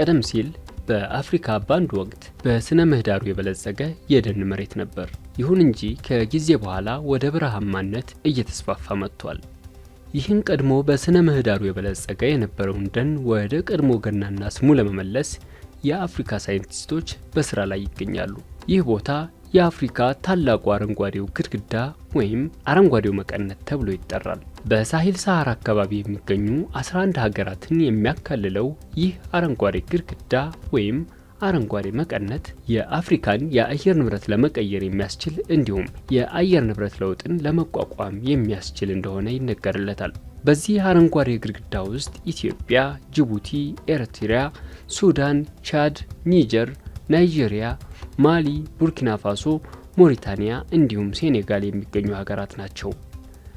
ቀደም ሲል በአፍሪካ በአንድ ወቅት በስነ ምህዳሩ የበለጸገ የደን መሬት ነበር። ይሁን እንጂ ከጊዜ በኋላ ወደ በረሃማነት እየተስፋፋ መጥቷል። ይህን ቀድሞ በስነ ምህዳሩ የበለጸገ የነበረውን ደን ወደ ቀድሞ ገናና ስሙ ለመመለስ የአፍሪካ ሳይንቲስቶች በስራ ላይ ይገኛሉ። ይህ ቦታ የአፍሪካ ታላቁ አረንጓዴው ግድግዳ ወይም አረንጓዴው መቀነት ተብሎ ይጠራል። በሳሂል ሰሃራ አካባቢ የሚገኙ 11 ሀገራትን የሚያካልለው ይህ አረንጓዴ ግድግዳ ወይም አረንጓዴ መቀነት የአፍሪካን የአየር ንብረት ለመቀየር የሚያስችል እንዲሁም የአየር ንብረት ለውጥን ለመቋቋም የሚያስችል እንደሆነ ይነገርለታል። በዚህ አረንጓዴ ግድግዳ ውስጥ ኢትዮጵያ፣ ጅቡቲ፣ ኤርትራ፣ ሱዳን፣ ቻድ፣ ኒጀር፣ ናይጄሪያ፣ ማሊ፣ ቡርኪና ፋሶ፣ ሞሪታኒያ እንዲሁም ሴኔጋል የሚገኙ ሀገራት ናቸው።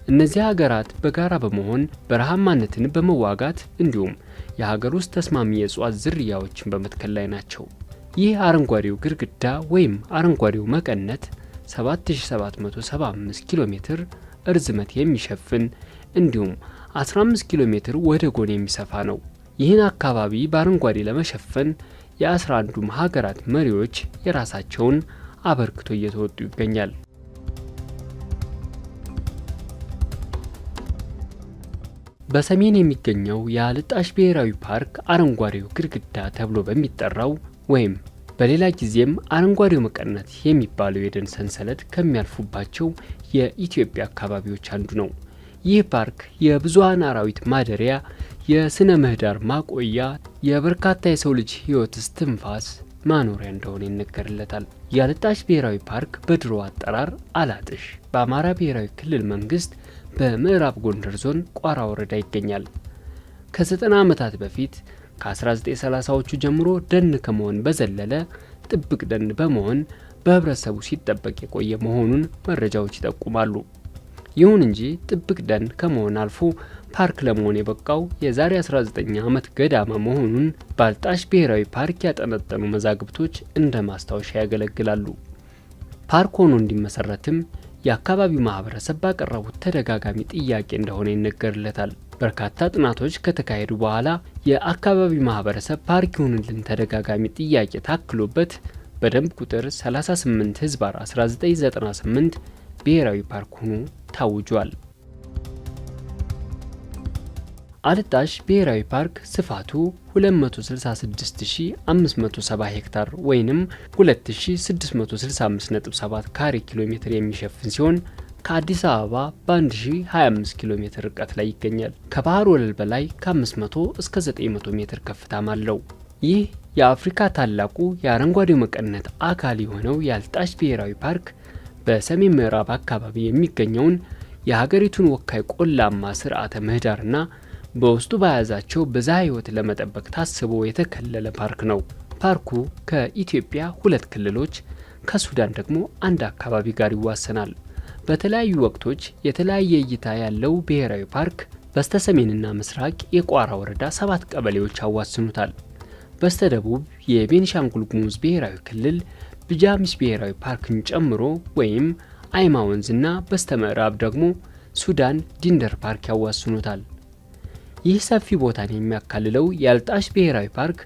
እነዚህ ሀገራት በጋራ በመሆን በረሃማነትን በመዋጋት እንዲሁም የሀገር ውስጥ ተስማሚ የእጽዋት ዝርያዎችን በመትከል ላይ ናቸው። ይህ አረንጓዴው ግድግዳ ወይም አረንጓዴው መቀነት 7775 ኪሎ ሜትር እርዝመት የሚሸፍን እንዲሁም 15 ኪሎ ሜትር ወደ ጎን የሚሰፋ ነው። ይህን አካባቢ በአረንጓዴ ለመሸፈን የ11ዱም ሀገራት መሪዎች የራሳቸውን አበርክቶ እየተወጡ ይገኛል። በሰሜን የሚገኘው የአልጣሽ ብሔራዊ ፓርክ አረንጓዴው ግድግዳ ተብሎ በሚጠራው ወይም በሌላ ጊዜም አረንጓዴው መቀነት የሚባለው የደን ሰንሰለት ከሚያልፉባቸው የኢትዮጵያ አካባቢዎች አንዱ ነው። ይህ ፓርክ የብዙሃን አራዊት ማደሪያ፣ የስነ ምህዳር ማቆያ፣ የበርካታ የሰው ልጅ ሕይወት እስትንፋስ ማኖሪያ እንደሆነ ይነገርለታል። የአልጣሽ ብሔራዊ ፓርክ በድሮ አጠራር አላጥሽ በአማራ ብሔራዊ ክልል መንግስት በምዕራብ ጎንደር ዞን ቋራ ወረዳ ይገኛል። ከ90 ዓመታት በፊት ከ1930ዎቹ ጀምሮ ደን ከመሆን በዘለለ ጥብቅ ደን በመሆን በህብረተሰቡ ሲጠበቅ የቆየ መሆኑን መረጃዎች ይጠቁማሉ። ይሁን እንጂ ጥብቅ ደን ከመሆን አልፎ ፓርክ ለመሆን የበቃው የዛሬ 19 ዓመት ገዳማ መሆኑን በአልጣሽ ብሔራዊ ፓርክ ያጠነጠኑ መዛግብቶች እንደ ማስታወሻ ያገለግላሉ። ፓርክ ሆኖ እንዲመሰረትም የአካባቢው ማህበረሰብ ባቀረቡት ተደጋጋሚ ጥያቄ እንደሆነ ይነገርለታል። በርካታ ጥናቶች ከተካሄዱ በኋላ የአካባቢው ማህበረሰብ ፓርክ ይሁንልን ተደጋጋሚ ጥያቄ ታክሎበት በደንብ ቁጥር 38/1998 ብሔራዊ ፓርክ ሆኖ ታውጇል። አልጣሽ ብሔራዊ ፓርክ ስፋቱ 266570 ሄክታር ወይንም 2665.7 ካሬ ኪሎ ሜትር የሚሸፍን ሲሆን ከአዲስ አበባ በ1025 ኪሎ ሜትር ርቀት ላይ ይገኛል። ከባህር ወለል በላይ ከ500 እስከ 900 ሜትር ከፍታም አለው። ይህ የአፍሪካ ታላቁ የአረንጓዴው መቀነት አካል የሆነው የአልጣሽ ብሔራዊ ፓርክ በሰሜን ምዕራብ አካባቢ የሚገኘውን የሀገሪቱን ወካይ ቆላማ ስርዓተ ምህዳርና በውስጡ በያዛቸው ብዝሃ ሕይወት ለመጠበቅ ታስቦ የተከለለ ፓርክ ነው። ፓርኩ ከኢትዮጵያ ሁለት ክልሎች ከሱዳን ደግሞ አንድ አካባቢ ጋር ይዋሰናል። በተለያዩ ወቅቶች የተለያየ እይታ ያለው ብሔራዊ ፓርክ በስተሰሜንና ምስራቅ የቋራ ወረዳ ሰባት ቀበሌዎች ያዋስኑታል። በስተደቡብ የቤኒሻንጉል ጉሙዝ ብሔራዊ ክልል ብጃሚስ ብሔራዊ ፓርክን ጨምሮ ወይም አይማ ወንዝና በስተምዕራብ ደግሞ ሱዳን ዲንደር ፓርክ ያዋስኑታል። ይህ ሰፊ ቦታን የሚያካልለው የአልጣሽ ብሔራዊ ፓርክ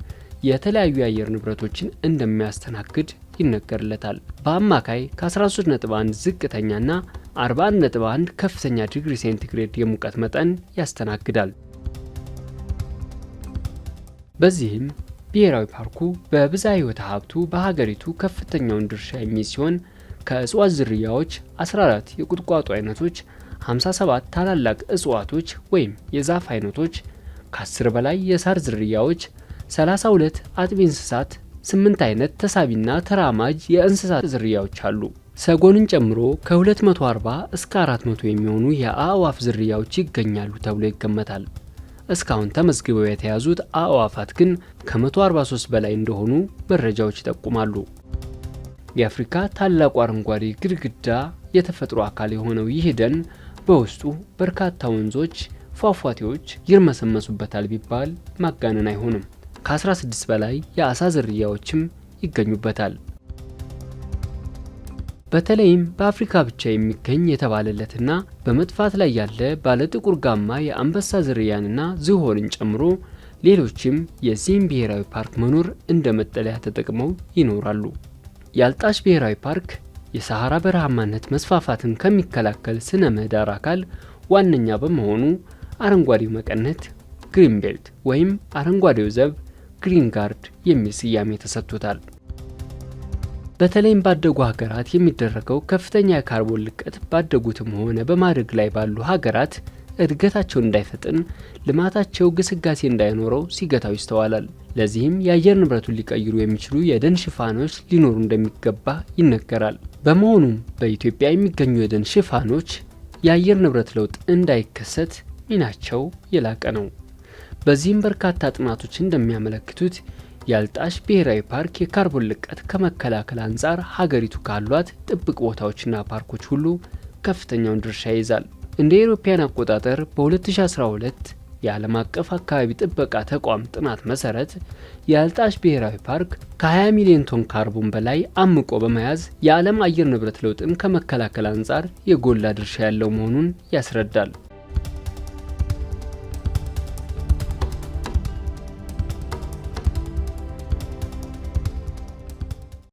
የተለያዩ የአየር ንብረቶችን እንደሚያስተናግድ ይነገርለታል። በአማካይ ከ13.1 ዝቅተኛና 41.1 ከፍተኛ ዲግሪ ሴንቲግሬድ የሙቀት መጠን ያስተናግዳል። በዚህም ብሔራዊ ፓርኩ በብዝሃ ሕይወት ሀብቱ በሀገሪቱ ከፍተኛውን ድርሻ የሚይዝ ሲሆን ከእጽዋት ዝርያዎች 14 የቁጥቋጦ አይነቶች፣ 57 ታላላቅ እጽዋቶች ወይም የዛፍ አይነቶች፣ ከ10 በላይ የሳር ዝርያዎች፣ 32 አጥቢ እንስሳት፣ 8 አይነት ተሳቢና ተራማጅ የእንስሳት ዝርያዎች አሉ። ሰጎንን ጨምሮ ከ240 እስከ 400 የሚሆኑ የአእዋፍ ዝርያዎች ይገኛሉ ተብሎ ይገመታል። እስካሁን ተመዝግበው የተያዙት አእዋፋት ግን ከ143 በላይ እንደሆኑ መረጃዎች ይጠቁማሉ። የአፍሪካ ታላቁ አረንጓዴ ግድግዳ የተፈጥሮ አካል የሆነው ይህ ደን በውስጡ በርካታ ወንዞች፣ ፏፏቴዎች ይርመሰመሱበታል ቢባል ማጋነን አይሆንም። ከ16 በላይ የአሳ ዝርያዎችም ይገኙበታል። በተለይም በአፍሪካ ብቻ የሚገኝ የተባለለትና በመጥፋት ላይ ያለ ባለጥቁር ጋማ የአንበሳ ዝርያንና ዝሆንን ጨምሮ ሌሎችም የዚህም ብሔራዊ ፓርክ መኖር እንደ መጠለያ ተጠቅመው ይኖራሉ። የአልጣሽ ብሔራዊ ፓርክ የሰሐራ በረሃማነት መስፋፋትን ከሚከላከል ስነ ምህዳር አካል ዋነኛ በመሆኑ አረንጓዴው መቀነት green belt ወይም አረንጓዴው ዘብ green guard የሚል ስያሜ ተሰጥቶታል። በተለይም ባደጉ ሀገራት የሚደረገው ከፍተኛ የካርቦን ልቀት ባደጉትም ሆነ በማደግ ላይ ባሉ ሀገራት እድገታቸው እንዳይፈጥን፣ ልማታቸው ግስጋሴ እንዳይኖረው ሲገታው ይስተዋላል። ለዚህም የአየር ንብረቱን ሊቀይሩ የሚችሉ የደን ሽፋኖች ሊኖሩ እንደሚገባ ይነገራል። በመሆኑም በኢትዮጵያ የሚገኙ የደን ሽፋኖች የአየር ንብረት ለውጥ እንዳይከሰት ሚናቸው የላቀ ነው። በዚህም በርካታ ጥናቶች እንደሚያመለክቱት የአልጣሽ ብሔራዊ ፓርክ የካርቦን ልቀት ከመከላከል አንጻር ሀገሪቱ ካሏት ጥብቅ ቦታዎችና ፓርኮች ሁሉ ከፍተኛውን ድርሻ ይይዛል። እንደ አውሮፓውያን አቆጣጠር በ2012 የዓለም አቀፍ አካባቢ ጥበቃ ተቋም ጥናት መሰረት የአልጣሽ ብሔራዊ ፓርክ ከ20 ሚሊዮን ቶን ካርቦን በላይ አምቆ በመያዝ የዓለም አየር ንብረት ለውጥን ከመከላከል አንጻር የጎላ ድርሻ ያለው መሆኑን ያስረዳል።